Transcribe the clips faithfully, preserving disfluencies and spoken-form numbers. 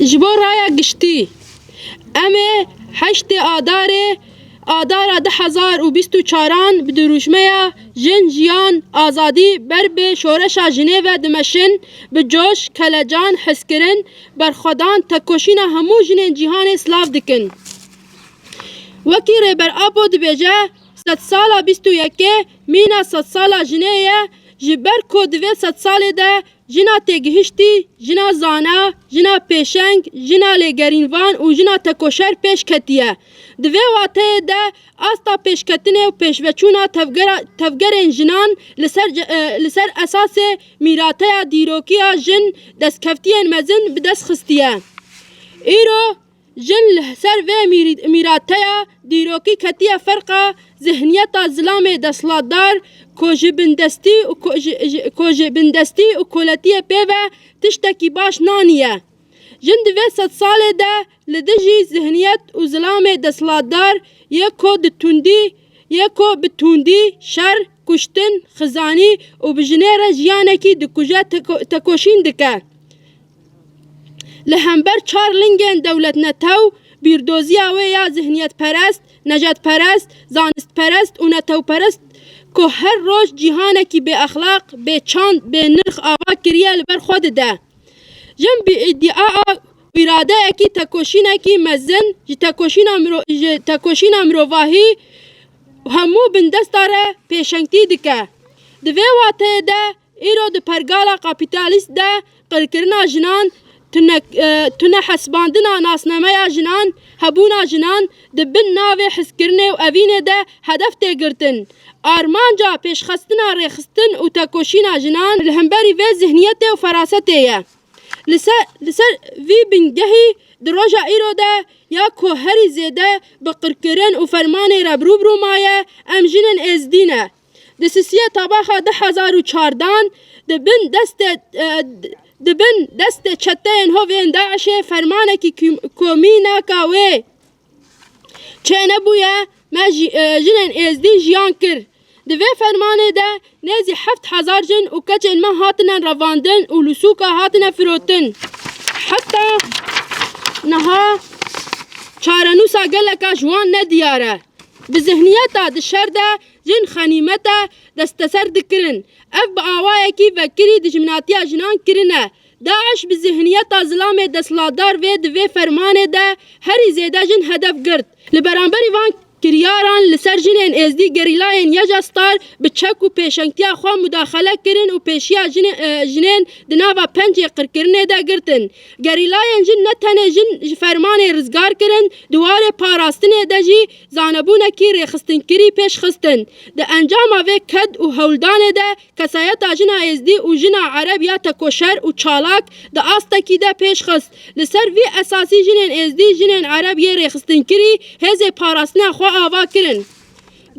Ji bo raya giştî, em ê heştê Adarê, Adara du hezar û bîst û çaran bi dirûşmeya Jin, Jiyan, Azadî ber bi şoreşa jinê ve dimeşin, bi coş, kelecan, hezkirin, berxwedan, tekoşîna hemû jinên cîhanê silav dikin. Wekî Rêber Apo dibêje, sedsala bîst û yekê mîna sedsala jinê ye, ji ber ku di vê sedsalê de jina têgihiştî, jina zana, jina pêşeng, jina lêgerînvan û jina tekoşer pêş ketiye. Di vê wateyê de asta pêşketinê û pêşveçûna tevgera-, tevgerên jinan li ser ce-, e, li ser esasê mîrateya dîrokiya jin destkeftiyên mezin bi dest xistiye. Îro jin li ser vê mîrî-, mîrateya dîrokî ketiye ferqa zihniyeta zilamê desthilatdar ku ji bindestî û ko-, ji, ji, ku ji bindestî û koletiyê pê ve tiştekî baş naniye. Jin di vê sedsalê de li dijî zihniyet û zilamê desthilatdar yê ku di tundî, yê ku bi tundî, şer, kuştin, xizanî û bi jinê re jiyanekî dikuje teko-, tekoşîn dike. Li hember çar lingên dewletnetew, bîrdoziya wê ya zihniyetperest, nejadperest, zanistperest û netewperest ku her roj cîhanekî bêexlaq, bêçand, bênirx ava kiriye li ber xwe dide. Jin bi îdîaa û îradeyekî tekoşînekî mezin ji tekoşîna miro-, ji tekoşîna mirovahî hemû bindesta re pêşengtî dike. Di vê wateyê de îro di pergala kapîtalîst de qirkirina jinan, tune-, e, tunehesibandina nasnameya jinan, hebûna jinan di bin navê hizkirinê û evînê de hedef tê girtin. Armanca pêşxistina rêxistin û tekoşîna jinan li hemberî vê zihniyetê û ferasetê ye. Li ser, li ser vî bingehî di roja îro de ya ku herî zêde bi qirkirin û fermanê re bi rû bi rû maye, em jinên êzdî ne. Di sisiyê Tabaxa du hezar û çardan di bin destê, e, di bin destê çeteyên hovên DAIŞê fermanekî kî-, ku mînaka wê çênebûye, me jî, e, jinên êzdî jiyan kir. Di vê fermanê de nêzî heft hezar jin û keçên me hatine revandin û li sûka hatine firotin. Heta niha çarenûsa geleka ji wan nediyar e. Bi zihniyeta di şer de jin xenîmet e desteser dikirin. Ev bi awayekî vekirî dijminatiya jinan kirine. DAIŞ bi zihniyeta zilamê desthilatdar vê di vê fermanê de herî zêde jin hedef girt. Li beramberî van kiryaran li ser jinên êzdî gerîlayên YJA Star bi çek û pêşengtiya xwe mudaxele kirin û pêşiya jinê-, e, jinên di nava pencê qirkirinê de girtin. Gerîlayên jin ne tenê jin ji fermanê rizgar kirin, di warê parastinê de jî zanebûnekî rêxistinkirî pêş xistin. Di encama vê ked û hewldanê de kesayeta jina êzdî û jina ereb ya tekoşer û çalak di astekî de pêş xist. Li ser vî esasî jinên êzdî, jinên ereb yê rêxistinkirî hêzê parastina xwe ava kirin.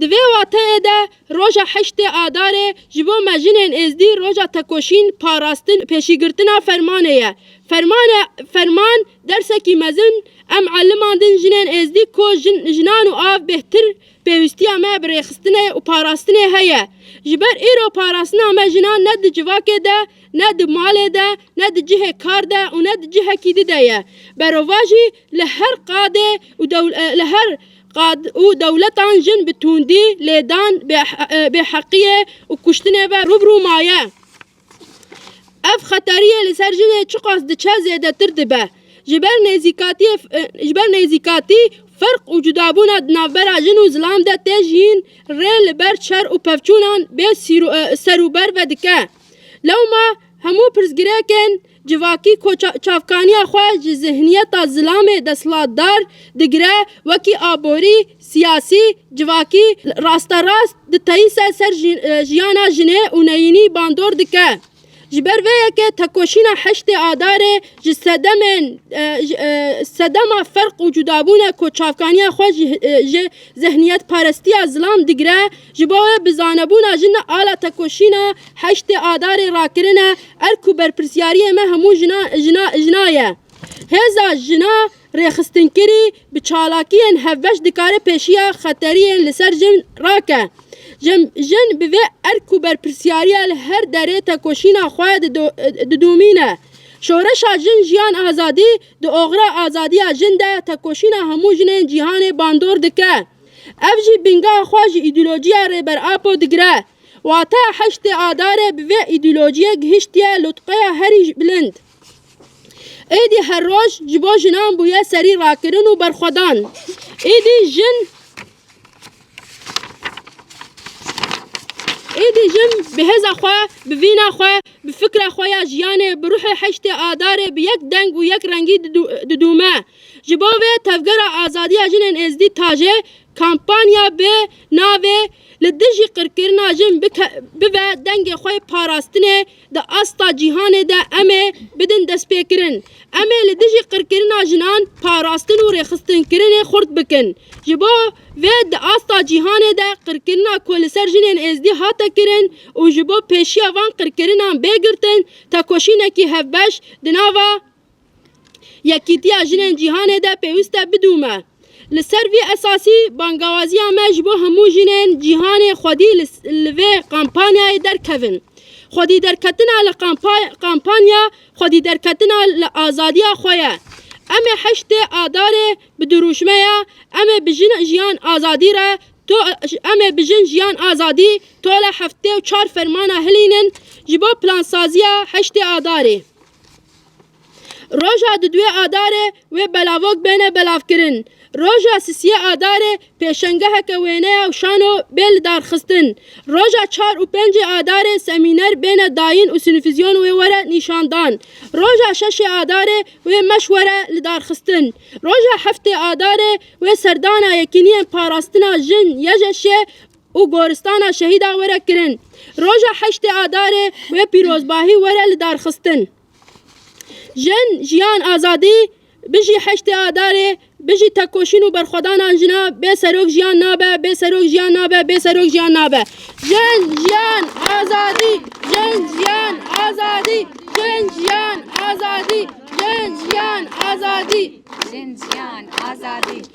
Di vê wateyê de roja heştê Adarê ji bo me jinên êzdî roja tekoşîn, parastin, pêşîgirtina fermanê ye. Fermane, ferman dersekî mezin em elimandin jinên êzdî ku jin, jinan û av bêhtir pêwîstiya me bi rêxistinê û parastinê heye. Ji ber îro parastina me jinan ne di civakê de, ne di malê de, ne di cihê kar de û ne di cihekî di de ye. Berovajî li her qadê û dew-, e, li her qad û dewletan jin bi tundî, lêdan, bê-, e, bêheqiyê û kuştinê ve rû bi rû maye. Ev xeteriyê li ser jinê çiqas diçe zêdetir dibe. Ji ber nêzîkatiyê, e, ji ber nêzîkatî, ferq û cudabûna di navbera jin û zilam de tê jiyîn, rê li ber şer û pevçûnan bê sîro-, e, serûber vedike. Lewma hemû pirsgirêkên civakî ku ça-, çavkaniya xwe ji zihniyeta zilamê desthilatdar digire, wekî aborî, siyasî, civakî, rasterast diteyîse ser jin-, e, jiyana jinê û neyînî bandor dike. Ji ber vê yekê tekoşîna heştê Adarê ji sedemên, e, ji, e, sedema ferq û cudabûn e ku çavkaniya xwe ji, e, ji zihniyetparestiya zilam digire, ji bo wê bi zanebûna jin ala tekoşîna heştê Adarê rakirine, erk û berpirsyariyê me hemû jina, jina, jina ye. Hêza jina rêxistinkirî bi çalakiyên hevbeş dikare pêşiya xeteriyên li ser jin rake. Jin, jin bi vê erk û berpirsiyariya li her derê tekoşîna xwe dido-, didûmîne. Şoreşa Jin Jiyan Azadî di oxira azadiya jin de tekoşîna hemû jinên cîhanê bandor dike. Ev jî bingeha xwe ji îdeolojiya Rêber Apo digire. Wateya heştê Adarê bi vê îdeolojiyê gihiştiye lotqeya herî bilind. Êdî her roj ji bo jinan bûye serî rakirin û berxwedan. Êdî jin Êdî jin bi hêza xwe, bi vîna xwe, bi fikra xwe ya jiyanê, bi ruhê heştê Adarê bi yek deng û yek rengî didu-, didûme. Ji bo vê tevgera azadiya jinên êzdî taje kampanya bi navê Li dijî qirkirina jin bike-, bive dengê xwe yê parastinê di asta cîhanê de em ê bidin destpêkirin. Em ê li dijî qirkirina jinan parastin û rêxistinkirinê xurt bikin. Ji bo vê di asta cîhanê de qirkirina ku li ser jinên êzdî hate kirin û ji bo pêşiya van qirkirinan bê girtin, tekoşînekî hevbeş di nava yekîtiya jinên cîhanê de pêwîst e bidûme. Li ser vî esasî bangewaziya me ji bo hemû jinên cîhanê xwedî li, li vê kampanyayê derkevin. Xwedî derketina li kampa-, kampanya xwedî derketina li azadiya xwe ye. Em ê heştê Adarê bi dirûşmeya Em ê bi jin jiyan azadî re to-, em ê bi jin jiyan azadî tole heftê û çar fermana hilînin ji bo plansaziya heştê Adarê. Roja dudwê Adarê wê belavok bêne belavkirin. Roja sisiyê Adarê pêşengeheke wêneya û şano bê lidarxistin. Roja çar û pêncê Adarê semîner bêne dayîn û sinfîzyon wê were nîşandan. Roja şeşê Adarê wê meş were lidarxistin. Roja heftê Adarê wê serdana yekîniyên parastina jin, YJŞ û goristana şehîda were kirin. Roja heştê Adarê wê pîrozbahî were lidarxistin. Jin, jiyan, azadî, bijî heştê Adarê, bijî tekoşîn û berxwedanan jina, bê serok jiyan nabe, bê serok jiyan nabe, bê serok jiyan nabe. Jin, jiyan, azadî, jin, jiyan, azadî, jin, jiyan, azadî, jin, jiyan, azadî.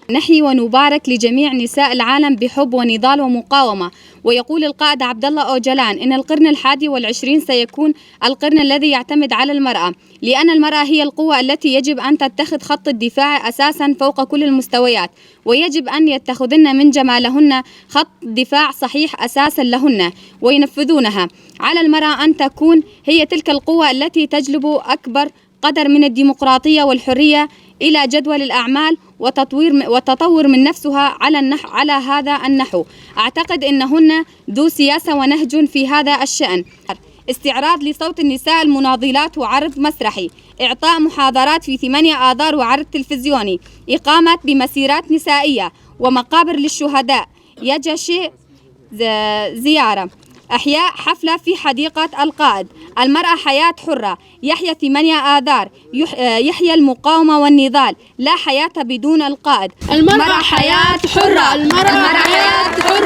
نحيي ونبارك لجميع نساء العالم بحب ونضال ومقاومة. ويقول القائد عبد الله أوجلان إن القرن الحادي والعشرين سيكون القرن الذي يعتمد على المرأة، لأن المرأة هي القوة التي يجب أن تتخذ خط الدفاع أساسا فوق كل المستويات، ويجب أن يتخذن من جمالهن خط دفاع صحيح أساسا لهن، وينفذونها. على المرأة أن تكون هي تلك القوة التي تجلب أكبر قدر من الديمقراطية والحرية إلى جدول الأعمال وتطوير م-، وتطور من نفسها على النح-، على هذا النحو. أعتقد أنهن ذو سياسة ونهج في هذا الشأن. استعراض لصوت النساء المناضلات وعرض مسرحي، إعطاء محاضرات في ثمانية آذار وعرض تلفزيوني، إقامة بمسيرات نسائية ومقابر للشهداء، يجشي ز-، زيارة، إحياء حفلة في حديقة القائد. المرأة حياة حرة، يحيى ثمانية آذار، يح-، يحيى المقاومة والنضال، لا حياة بدون القائد. المرأة حياة حرة. المرأة حياة حرة.